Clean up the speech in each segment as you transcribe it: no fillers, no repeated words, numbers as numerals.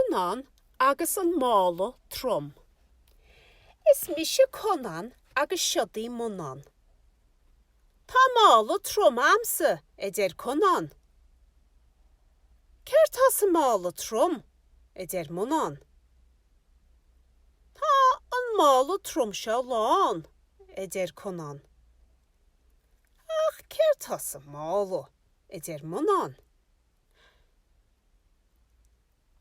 Conán agus an Mála Trom. Is mise Conán agus siod í Monán. Tá mála trom a'msa, a deir Conán. Céard tá sa mála trom? a deir Monán. Tá an mála trom seo lán, a deir Conán. Ach céard tá sa mála? a deir Monán.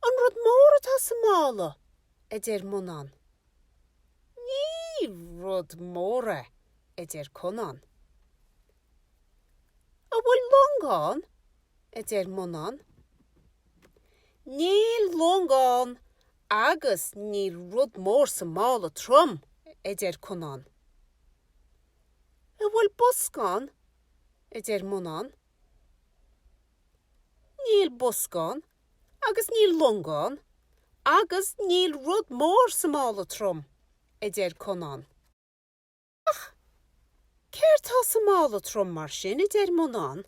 An rud mór atá sa mála, a deir Monán. Ní rud mór é, a deir Conán. An bhfuil long ann? a deir Monán. Níl long ann agus níl rud mór sa mála trom, a deir Conán. An bhfuil bosca ann? a deir Monán. Níl bosca ann agus níl long ann agus níl rud mór sa mála trom, a deir Conán. Ach céard tá sa mála trom mar sin, a deir Monán.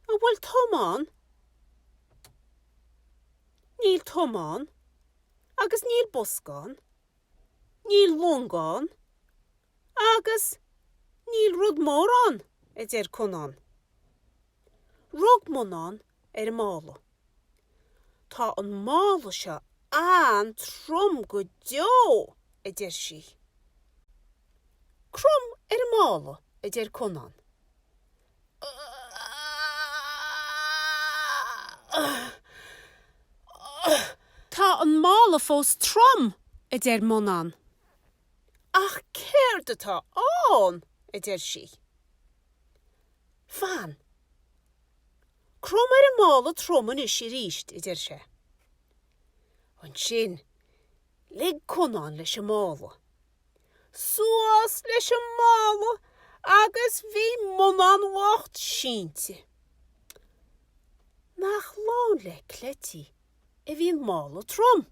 An bhfuil tom ann? Níl tom ann agus níl bosca ann, níl long ann Agus níl rud mór ann, a deir Conán. Rug Monán ar an mála. Tá an mála seo an-trom go deo, a deir sí. Crom ar an mála, a deir Conán. Tá an mála fós trom, a deir Monán. Ach céard atá ann? a deir sí. Fan. Crom ar an mála trom anois arís, a deir sé. Ansin, lig Conán leis an mála. Suas leis an mála agus bhí Monán bhocht sínte. Nach lán le cleití a bhí an mála trom!